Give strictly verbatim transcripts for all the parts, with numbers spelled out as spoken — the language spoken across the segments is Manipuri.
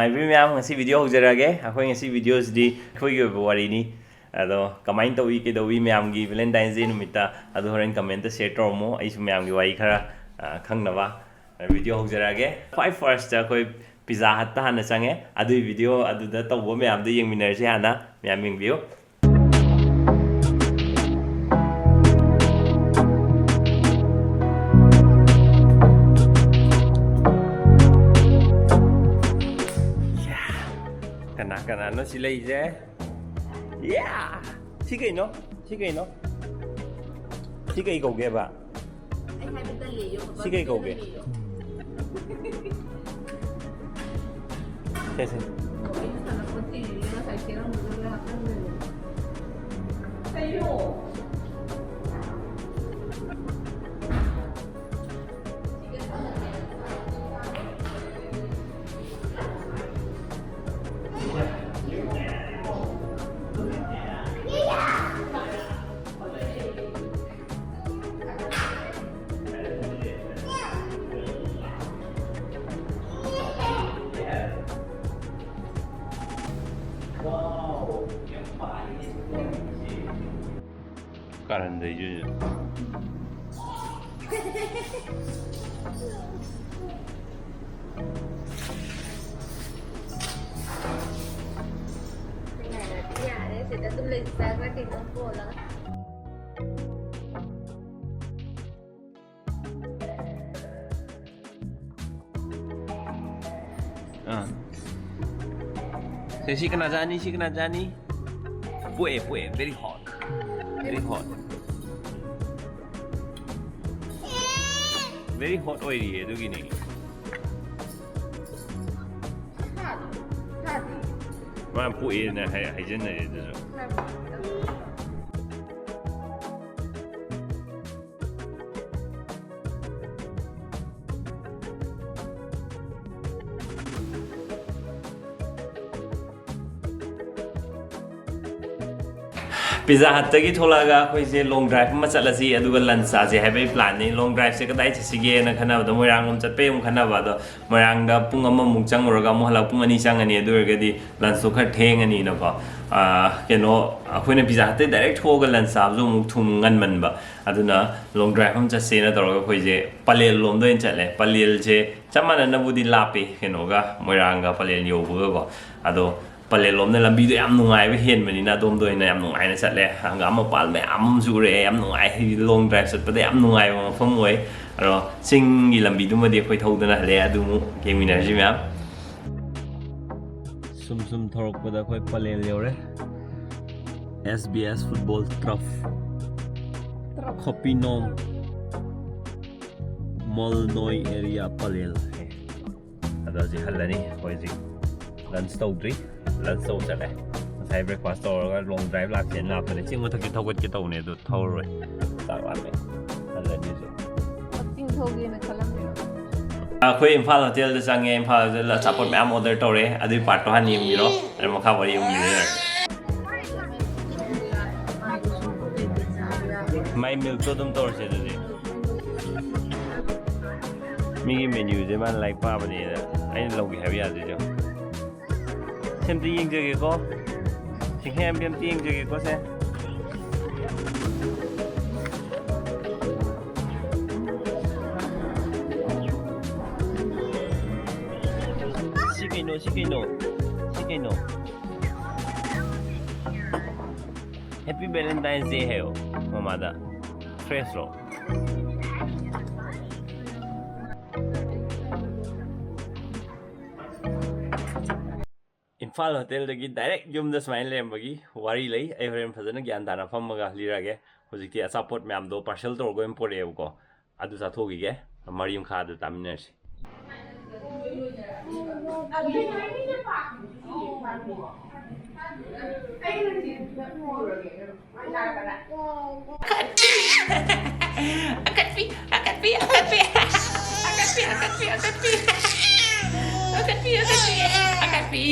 ꯅꯨꯄꯤ ꯃꯌꯥꯝ, ꯉꯁꯤ video ꯍꯧꯖꯔꯛꯑꯒꯦ꯫ ꯑꯩꯈꯣꯏ ꯉꯁꯤ videoꯁꯤꯗꯤ ꯑꯩꯈꯣꯏꯒꯤ ꯑꯣꯏꯕ ꯋꯥꯔꯤꯅꯤ꯫ ꯑꯗꯣ ꯀꯃꯥꯏꯅ ꯇꯧꯏ, ꯀꯩꯗꯧꯏ ꯃꯌꯥꯝꯒꯤ Valentine's Day ꯅꯨꯃꯤꯠꯇ, ꯑꯗꯨ ꯍꯣꯔꯦꯟ commentꯇ share ꯇꯧꯔꯝꯃꯣ꯫ ꯑꯩꯁꯨ ꯃꯌꯥꯝꯒꯤ ꯋꯥꯔꯤ ꯈꯔ, ꯑ, ꯈꯪꯅꯕ꯫ Video ꯍꯧꯖꯔꯛꯑꯒꯦ꯫ ꯈ꯭ꯋꯥꯏ firstꯇ ꯑꯩꯈꯣꯏ Pizza Hutꯇ ꯍꯥꯟꯅ ꯆꯪꯉꯦ꯫ ꯑꯗꯨꯒꯤ video ꯑꯗꯨꯗ ꯇꯧꯕ ꯃꯌꯥꯝꯗꯣ ꯌꯦꯡꯃꯤꯟꯅꯔꯁꯤ ꯍꯥꯟꯅ꯫ ꯃꯌꯥꯝ ꯌꯦꯡꯕꯤꯌꯨ꯫ ꯀꯅꯥ ꯀꯅꯥꯅꯣ ꯁꯤ ꯂꯩꯁꯦ? ꯌꯥ! ꯁꯤ ꯀꯩꯅꯣ? ꯁꯤ ꯀꯩꯅꯣ? ꯁꯤ ꯀꯩ ꯀꯧꯒꯦꯕ? ꯑꯩ ꯍꯥꯏꯕ ꯇꯜꯂꯦꯌꯣ, ꯕꯕꯥ ꯁꯤ ꯀꯩ ꯀꯧꯒꯦ? ꯇꯜꯂꯦꯌꯣ꯫ ꯁꯦ, ꯁꯦ꯫ ꯑꯣ, ꯑꯩꯅ ꯁꯥꯟꯅꯄꯣꯠ ꯊꯤꯔꯤꯅꯦ, ꯉꯁꯥꯏ ꯁꯦꯔꯝꯕꯗꯨꯗ ꯍꯥꯞꯆꯟꯕꯅꯦ꯫ ꯀꯩꯅꯣ? ꯀꯥꯔꯟꯗꯩꯁꯨ꯫ ꯌꯥꯔꯦ, ꯁꯤꯗ ꯑꯗꯨꯝ ꯂꯩꯁꯤ, ꯆꯥ ꯈꯔ ꯀꯩꯅꯣꯝ ꯄꯣꯜꯂꯒ꯫ ꯑꯥ꯫ ꯁꯦ, ꯁꯤ ꯀꯅꯥ ꯆꯥꯅꯤ? ꯁꯤ ꯀꯅꯥ ꯆꯥꯅꯤ? ꯄꯣꯛꯑꯦ, ꯄꯣꯛꯑꯦ꯫ Very hot. Very hot. Very hot ꯑꯣꯏꯔꯤꯌꯦ, ꯑꯗꯨꯒꯤꯅꯦ꯫ ꯃꯥ ꯄꯣꯛꯑꯦꯅ ꯍꯥꯏ-, ꯍꯥꯏꯖꯟꯅꯔꯦ ꯑꯗꯨꯁꯨ꯫ ꯄꯤꯖꯥ ꯍꯠꯇꯒꯤ ꯊꯣꯛꯂꯛꯑꯒ ꯑꯩꯈꯣꯏꯁꯦ ꯂꯣꯡ ꯗ꯭ꯔꯥꯏꯚ ꯑꯃ ꯆꯠꯂꯁꯤ, ꯑꯗꯨꯒ ꯂꯟꯁ ꯆꯥꯁꯦ ꯍꯥꯏꯕꯒꯤ ꯄ꯭ꯂꯥꯟꯅꯤ꯫ ꯂꯣꯡ ꯗ꯭ꯔꯥꯏꯚꯁꯦ ꯀꯗꯥꯏ ꯆꯠꯁꯤꯒꯦꯅ ꯈꯟꯅꯕꯗ, ꯃꯣꯏꯔꯥꯡꯂꯣꯝ ꯆꯠꯄꯩ ꯑꯃꯨꯛ ꯈꯟꯅꯕ, ꯑꯗꯣ ꯃꯣꯏꯔꯥꯡꯗ ꯄꯨꯡ ꯑꯃꯃꯨꯛ ꯆꯪꯉꯨꯔꯒ ꯑꯃꯨꯛ ꯍꯜꯂꯛ ꯄꯨꯡ ꯑꯅꯤ ꯆꯪꯉꯅꯤ꯫ ꯑꯗꯨ ꯑꯣꯏꯔꯒꯗꯤ ꯂꯟꯁꯇꯣ ꯈꯔ ꯊꯦꯡꯉꯅꯤꯅꯀꯣ꯫ ꯑꯥ, ꯀꯩꯅꯣ, ꯑꯩꯈꯣꯏꯅ ꯄꯤꯖꯥ ꯍꯠꯇꯩ ꯗꯥꯏꯔꯦꯛ ꯊꯣꯛꯑꯒ ꯂꯟꯁ ꯆꯥꯕꯁꯨ ꯑꯃꯨꯛ ꯊꯨꯝ ꯉꯟꯃꯟꯕ, ꯑꯗꯨꯅ ꯂꯣꯡ ꯗ꯭ꯔꯥꯏꯚ ꯑꯃ ꯆꯠꯁꯦꯅ ꯇꯧꯔꯒ ꯑꯩꯈꯣꯏꯁꯦ ꯄꯂꯦꯜ ꯂꯣꯝꯗ ꯑꯣꯏꯅ ꯆꯠꯂꯦ꯫ ꯄꯂꯦꯜꯁꯦ ꯆꯞ ꯃꯥꯟꯅꯅꯕꯨꯗꯤ ꯂꯥꯞꯄꯤ ꯀꯩꯅꯣꯒ, ꯃꯣꯏꯔꯥꯡꯒ ꯄꯂꯦꯜ ꯌꯧꯕꯒꯀꯣ꯫ ꯑꯗꯣ ꯄꯂꯦꯜ ꯂꯣꯝꯗ ꯂꯝꯕꯤꯗꯣ ꯌꯥꯝ ꯅꯨꯡꯉꯥꯏꯕ ꯍꯦꯟꯕꯅꯤꯅ ꯑꯗꯣꯝꯗ ꯑꯣꯏꯅ ꯌꯥꯝ ꯅꯨꯡꯉꯥꯏꯅ ꯆꯠꯂꯦ꯫ ꯍꯪꯒꯥꯝ ꯃꯄꯥꯟ ꯃꯌꯥꯝ ꯑꯃꯁꯨ ꯎꯔꯛꯑꯦ꯫ ꯌꯥꯝ ꯅꯨꯡꯉꯥꯏ꯫ ꯍꯥꯏꯗꯤ ꯂꯣꯡ ꯗ꯭ꯔꯥꯏꯚ ꯆꯠꯄꯗ ꯌꯥꯝ ꯅꯨꯡꯉꯥꯏꯕ ꯃꯐꯝ ꯑꯣꯏ꯫ ꯑꯗꯣ ꯆꯤꯡꯒꯤ ꯂꯝꯕꯤꯗꯨꯃꯗꯤ ꯑꯩꯈꯣꯏ ꯊꯧꯗꯅ ꯍꯜꯂꯛꯑꯦ꯫ ꯑꯗꯨ ꯑꯃꯨꯛ ꯌꯦꯡꯃꯤꯟꯅꯔꯁꯤ ꯃꯌꯥꯝ꯫ ꯁꯨꯝ ꯁꯨꯝ ꯊꯧꯔꯛꯄꯗ ꯑꯩꯈꯣꯏ ꯄꯂꯦꯜ ꯌꯧꯔꯦ꯫ S B S football turf, ꯈꯣꯄꯤꯅꯣꯝ, ꯃꯣꯜꯅꯣꯏ area, Pallel. ꯑꯗꯣ ꯍꯧꯖꯤꯛ ꯍꯜꯂꯅꯤ꯫ ꯑꯩꯈꯣꯏ ꯍꯧꯖꯤꯛ ꯂꯟꯁ ꯇꯧꯗ꯭ꯔꯤ꯫ ꯂꯟꯁ ꯇꯧꯕ ꯆꯠꯂꯦ꯫ ꯉꯁꯥꯏ ꯕ꯭ꯔꯦꯛꯐꯥꯁ ꯇꯧꯔꯒ ꯂꯣꯡ ꯗ꯭ꯔꯥꯏꯚ ꯂꯥꯛꯁꯦꯅ ꯂꯥꯛꯄꯅꯦ꯫ ꯆꯤꯡ ꯃꯊꯛꯇ ꯊꯧꯒꯠꯀꯦ ꯇꯧꯕꯅꯦ, ꯑꯗꯣ ꯊꯧꯔꯔꯣꯏ꯫ ꯆꯥꯛ ꯂꯥꯝꯃꯦ꯫ ꯍꯜꯂꯅꯤ ꯍꯧꯖꯤꯛ꯫ ꯆꯤꯡ ꯊꯧꯒꯦꯅ ꯈꯜꯂꯝꯃꯤꯔꯣ? ꯑꯩꯈꯣꯏ ꯏꯝꯐꯥꯜ ꯍꯣꯇꯦꯜꯗ ꯆꯪꯉꯦ꯫ ꯏꯝꯐꯥꯜ ꯍꯣꯇꯦꯜꯗ ꯑꯆꯥꯄꯣꯠ ꯃꯌꯥꯝ ꯑꯣꯔꯗꯔ ꯇꯧꯔꯦ꯫ ꯑꯗꯨꯒꯤ ꯄꯥꯔꯠꯇꯣ ꯍꯥꯟꯅ ꯌꯦꯡꯕꯤꯔꯣ꯫ ꯑꯗꯨ ꯃꯈꯥ ꯋꯥꯔꯤ ꯑꯃꯨꯛ ꯂꯤꯔꯒꯦ꯫ ꯃꯥꯏ ꯃꯤꯜꯛꯇꯣ ꯑꯗꯨꯝ ꯇꯧꯔꯁꯦ ꯑꯗꯨꯗꯤ꯫ ꯃꯤꯒꯤ ꯃꯦꯅ꯭ꯌꯨꯁꯦ ꯃꯥꯅ ꯂꯥꯏꯔꯤꯛ ꯄꯥꯕꯅꯦꯅ ꯑꯩꯅ ꯂꯧꯒꯦ ꯍꯥꯏꯕ ꯌꯥꯗꯣꯏꯁꯦ꯫ ꯁꯤ ꯑꯝꯇ ꯌꯦꯡꯖꯒꯦꯀꯣ꯫ ꯁꯤ ꯑꯝꯇ ꯌꯦꯡꯖꯒꯦꯀꯣ ꯁꯦ꯫ ꯁꯤ ꯀꯩꯅꯣ, ꯁꯤ ꯀꯩꯅꯣ, ꯁꯤ ꯀꯩꯅꯣ? Happy Valentine's Day ꯍꯥꯏꯌꯣ ꯃꯃꯥꯗ꯫ ꯐ꯭ꯔꯦꯁꯔꯣ? ꯏꯝꯐꯥꯜ ꯍꯣꯇꯦꯜꯗꯒꯤ ꯗꯥꯏꯔꯦꯛ ꯌꯨꯝꯗ ꯁꯨꯃꯥꯏꯅ ꯂꯩꯔꯝꯕꯒꯤ ꯋꯥꯔꯤ ꯂꯩ꯫ ꯑꯩ ꯍꯣꯔꯦꯟ ꯐꯖꯅ ꯒ꯭ꯌꯥꯟ ꯇꯥꯅ ꯐꯝꯃꯒ ꯂꯤꯔꯛꯑꯒꯦ꯫ ꯍꯧꯖꯤꯛꯇꯤ ꯑꯆꯥꯄꯣꯠ ꯃꯌꯥꯝꯗꯣ ꯄꯥꯔꯁꯦꯜ ꯇꯧꯔꯒ ꯑꯣꯏꯅ ꯄꯣꯔꯛꯑꯦꯕꯀꯣ꯫ ꯑꯗꯨ ꯆꯥꯊꯣꯛꯈꯤꯒꯦ꯫ ꯃꯔꯤ ꯃꯈꯥꯗ ꯇꯥꯃꯤꯟꯅꯔꯁꯤ꯫ ꯑꯀꯠꯄꯤ, ꯑꯀꯠꯄꯤ, ꯑꯀꯠꯄꯤ, ꯑꯀꯠꯄꯤ, ꯑꯀꯠꯄꯤ꯫ ꯑꯀꯠꯄꯤ, ꯑꯀꯠꯄꯤ, ꯑꯀꯠꯄꯤ꯫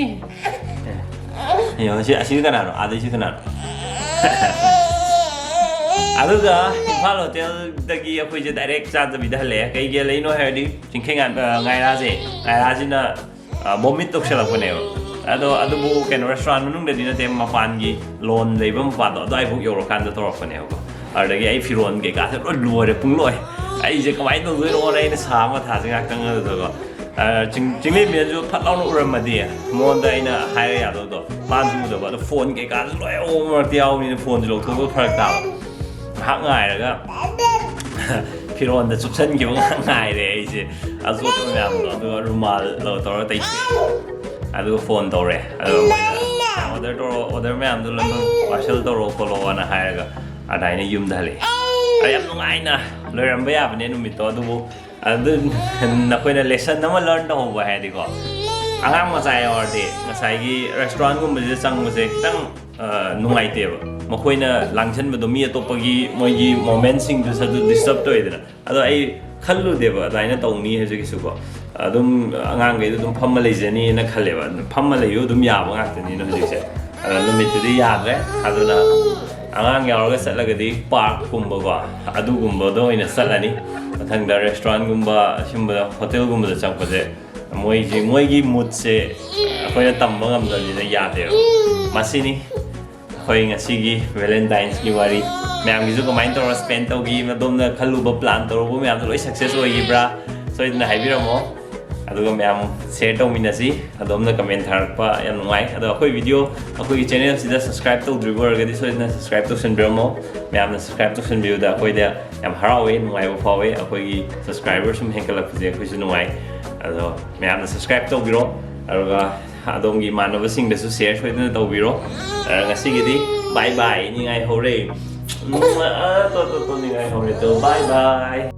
ꯌꯦꯡꯉꯣ, ꯁꯤ, ꯑꯁꯤꯗꯤ ꯀꯅꯥꯅꯣ? ꯑꯥꯗꯩꯁꯤ ꯀꯅꯥꯅꯣ? ꯑꯗꯨꯒ ꯏꯝꯐꯥꯜ ꯍꯣꯇꯦꯜꯗꯒꯤ ꯑꯩꯈꯣꯏꯁꯦ ꯗꯥꯏꯔꯦꯛ ꯆꯥꯗꯕꯤꯗ ꯍꯜꯂꯛꯑꯦ꯫ ꯀꯩꯒꯤ ꯍꯜꯂꯛꯏꯅꯣ ꯍꯥꯏꯔꯗꯤ, ꯆꯤꯡꯈꯩ ꯉꯥꯏ-, ꯑ, ꯉꯥꯏꯔꯥꯁꯦ, ꯉꯥꯏꯔꯥꯁꯤꯅ, ꯑ, ꯚꯣꯃꯤꯠ ꯇꯧꯁꯜꯂꯛꯄꯅꯦꯕ꯫ ꯑꯗꯣ ꯑꯗꯨꯕꯨ ꯀꯩꯅꯣ, ꯔꯦꯁꯇꯨꯔꯥꯟ ꯃꯅꯨꯡꯗꯗꯤ ꯅꯠꯇꯦ, ꯃꯄꯥꯟꯒꯤ ꯂꯣꯟ ꯂꯩꯕ ꯃꯄꯥꯗꯣ ꯑꯗꯨꯋꯥꯏꯐꯥꯎ ꯌꯧꯔꯀꯥꯟꯗ ꯇꯧꯔꯛꯄꯅꯦꯕꯀꯣ꯫ ꯑꯗꯨꯗꯒꯤ ꯑꯩ ꯐꯤꯔꯣꯟ ꯀꯩꯀꯥꯁꯦ ꯂꯣꯏ ꯂꯣꯏꯔꯦ, ꯄꯨꯡꯂꯣꯏ꯫ ꯑꯩꯁꯦ ꯀꯃꯥꯏꯅ ꯇꯧꯗꯣꯏꯅꯣꯅ ꯑꯩꯅ ꯁꯥ ꯃꯊꯥꯁꯦ ꯉꯥꯛꯇꯪ ꯑꯗꯨꯗꯀꯣ꯫ ꯑ, ꯆꯤꯡ-, ꯆꯤꯡꯂꯦꯝꯕꯤꯅꯁꯨ ꯐꯠ ꯂꯥꯎꯅ ꯎꯔꯝꯃꯗꯤ ꯃꯉꯣꯟꯗ ꯑꯩꯅ ꯍꯥꯏꯔ ꯌꯥꯗꯧꯗꯣ, ꯃꯥꯅꯁꯨ ꯎꯗꯕ꯫ ꯑꯗꯣ ꯐꯣꯟ ꯀꯩꯀꯥꯁꯨ ꯂꯣꯏ ꯑꯣꯛ ꯃꯔꯛꯇ ꯌꯥꯎꯕꯅꯤꯅ ꯐꯣꯟꯁꯦ ꯂꯧꯊꯣꯛꯄ ꯐꯔꯛ ꯇꯥꯕ꯫ ꯉꯥꯏꯍꯥꯛ ꯉꯥꯏꯔꯒ ꯐꯤꯔꯣꯟꯗ ꯆꯨꯞꯁꯟꯈꯤꯕ ꯉꯥꯏꯍꯥꯛ ꯉꯥꯏꯔꯦ ꯑꯩꯁꯦ, ꯑꯆꯣꯠꯄ ꯃꯌꯥꯝꯗꯣ꯫ ꯑꯗꯨꯒ ꯔꯨꯃꯥꯜ ꯇꯧꯔ ꯇꯩꯊꯣꯛꯑꯦ꯫ ꯑꯗꯨꯒ ꯐꯣꯟ ꯇꯧꯔꯦ꯫ ꯑꯗꯨꯒ ꯃꯣꯏꯅ, "ꯑꯣꯔꯗꯔ ꯇꯧꯔꯣ, ꯑꯣꯔꯗꯔ ꯃꯌꯥꯝꯗꯣ ꯂꯣꯏꯅꯃꯛ ꯄꯥꯔꯁꯦꯜ ꯇꯧꯔꯣ ꯈꯣꯠꯂꯣꯅ" ꯍꯥꯏꯔꯒ ꯑꯗꯨꯃꯥꯏꯅ ꯌꯨꯝꯗ ꯍꯜꯂꯛꯑꯦ꯫ ꯑꯗ ꯌꯥꯝ ꯅꯨꯡꯉꯥꯏꯅ ꯂꯣꯏꯔꯝꯕ ꯌꯥꯕꯅꯦ ꯅꯨꯃꯤꯠꯇꯣ꯫ ꯑꯗꯨꯕꯨ ꯑꯗꯨ ꯅꯈꯣꯏꯅ ꯂꯦꯁꯟ ꯑꯃ ꯂꯔꯟ ꯇꯧꯍꯧꯕ ꯍꯥꯏꯔꯗꯤꯀꯣ, ꯑꯉꯥꯡ ꯃꯆꯥ ꯌꯥꯎꯔꯗꯤ ꯉꯁꯥꯏꯒꯤ ꯔꯦꯁꯇꯨꯔꯥꯟꯒꯨꯝꯕꯁꯤꯗ ꯆꯪꯕꯁꯦ ꯈꯤꯇꯪ, ꯑ, ꯅꯨꯡꯉꯥꯏꯇꯦꯕ꯫ ꯃꯈꯣꯏꯅ ꯂꯥꯡꯁꯟꯕꯗꯣ, ꯃꯤ ꯑꯇꯣꯞꯄꯒꯤ ꯃꯣꯏꯒꯤ ꯃꯣꯃꯦꯟꯁꯤꯡꯗꯨꯁꯨ ꯑꯗꯨ ꯗꯤꯁꯇꯔꯕ ꯇꯧꯋꯤꯗꯅ꯫ ꯑꯗꯣ ꯑꯩ ꯈꯜꯂꯨꯗꯦꯕ ꯑꯗꯨꯃꯥꯏꯅ ꯇꯧꯅꯤ ꯍꯥꯏꯕꯁꯤꯒꯤꯁꯨꯀꯣ꯫ ꯑꯗꯨꯝ ꯑꯉꯥꯡꯈꯩꯗꯣ ꯑꯗꯨꯝ ꯐꯝꯃ ꯂꯩꯖꯅꯤꯅ ꯈꯜꯂꯦꯕ꯫ ꯐꯝꯃ ꯂꯩꯌꯨ ꯑꯗꯨꯝ ꯌꯥꯕ ꯉꯥꯛꯇꯅꯤꯅ ꯍꯧꯖꯤꯛꯁꯦ꯫ ꯑꯗꯣ ꯅꯨꯃꯤꯠꯇꯨꯗꯤ ꯌꯥꯗ꯭ꯔꯦ꯫ ꯑꯗꯨꯅ ꯑꯉꯥꯡ ꯌꯥꯎꯔꯒ ꯆꯠꯂꯒꯗꯤ ꯄꯥꯔꯛꯀꯨꯝꯕꯀꯣ, ꯑꯗꯨꯒꯨꯝꯕꯗ ꯑꯣꯏꯅ ꯆꯠꯂꯅꯤ꯫ ꯃꯊꯪꯗ ꯔꯦꯁꯇꯨꯔꯥꯟꯒꯨꯝꯕ, ꯁꯤꯒꯨꯝꯕꯗ, ꯍꯣꯇꯦꯜꯒꯨꯝꯕꯗ ꯆꯪꯕꯁꯦ, ꯃꯣꯏꯁꯦ, ꯃꯣꯏꯒꯤ ꯃꯨꯠꯁꯦ ꯑꯩꯈꯣꯏꯅ ꯇꯝꯕ ꯉꯝꯗꯕꯅꯤꯅ ꯌꯥꯗꯦꯕ꯫ ꯃꯁꯤꯅꯤ ꯑꯩꯈꯣꯏ ꯉꯁꯤꯒꯤ ꯚꯦꯂꯦꯟꯇꯥꯏꯟꯁꯀꯤ ꯋꯥꯔꯤ꯫ ꯃꯌꯥꯝꯒꯤꯁꯨ ꯀꯃꯥꯏꯅ ꯇꯧꯔ ꯁ꯭ꯄꯦꯟ ꯇꯧꯈꯤ, ꯑꯗꯣꯝꯅ ꯈꯜꯂꯨꯕ, ꯄ꯭ꯂꯥꯟ ꯇꯧꯔꯨꯕ ꯃꯌꯥꯝꯗꯣ ꯂꯣꯏ ꯁꯛꯁꯦꯁ ꯑꯣꯏꯈꯤꯕ꯭ꯔꯥ? ꯁꯣꯏꯗꯅ ꯍꯥꯏꯕꯤꯔꯝꯃꯣ꯫ ꯑꯗꯨꯒ ꯃꯌꯥꯝ ꯁꯤꯌꯔ ꯇꯧꯃꯤꯟꯅꯁꯤ꯫ ꯑꯗꯣꯝꯅ ꯀꯃꯦꯟ ꯊꯥꯔꯛꯄ ꯌꯥꯝ ꯅꯨꯡꯉꯥꯏ꯫ ꯑꯗꯣ ꯑꯩꯈꯣꯏ ꯚꯤꯗꯤꯑꯣ, ꯑꯩꯈꯣꯏꯒꯤ ꯆꯦꯅꯦꯜꯁꯤꯗ ꯁꯕꯁꯀ꯭ꯔꯥꯏꯕ ꯇꯧꯗ꯭ꯔꯤꯕ ꯑꯣꯏꯔꯒꯗꯤ ꯁꯣꯏꯗꯅ ꯁꯕꯁꯀ꯭ꯔꯥꯏꯕ ꯇꯧꯁꯟꯕꯤꯔꯝꯃꯣ꯫ ꯃꯌꯥꯝꯅ ꯁꯕꯁꯀ꯭ꯔꯥꯏꯕ ꯇꯧꯁꯟꯕꯤꯕꯗ ꯑꯩꯈꯣꯏꯗ ꯌꯥꯝ ꯍꯔꯥꯎꯋꯦ, ꯅꯨꯡꯉꯥꯏꯕ ꯐꯥꯎꯋꯦ꯫ ꯑꯩꯈꯣꯏꯒꯤ ꯁꯕꯁꯀ꯭ꯔꯥꯏꯕꯔ ꯁꯨꯝ ꯍꯦꯟꯒꯠꯂꯛꯄꯁꯦ ꯑꯩꯈꯣꯏꯁꯨ ꯅꯨꯡꯉꯥꯏ꯫ ꯑꯗꯣ ꯃꯌꯥꯝꯅ ꯁꯕꯁꯀ꯭ꯔꯥꯏꯕ ꯇꯧꯕꯤꯔꯣ, ꯑꯗꯨꯒ ꯑꯗꯣꯝꯒꯤ ꯏꯃꯥꯟꯅꯕꯁꯤꯡꯗꯁꯨ ꯁꯤꯌꯔ ꯁꯣꯏꯗꯅ ꯇꯧꯕꯤꯔꯣ꯫ ꯑ, ꯉꯁꯤꯒꯤꯗꯤ ꯕꯥꯏ ꯕꯥꯏ, ꯅꯤꯡꯉꯥꯏ ꯍꯧꯔꯦ꯫ ꯎꯝ, ꯑ, ꯇꯣ, ꯇꯣ, ꯇꯣ, ꯅꯤꯡꯉꯥꯏ ꯍꯧꯔꯦ ꯇꯣ, ꯕꯥꯏ ꯕꯥꯏ꯫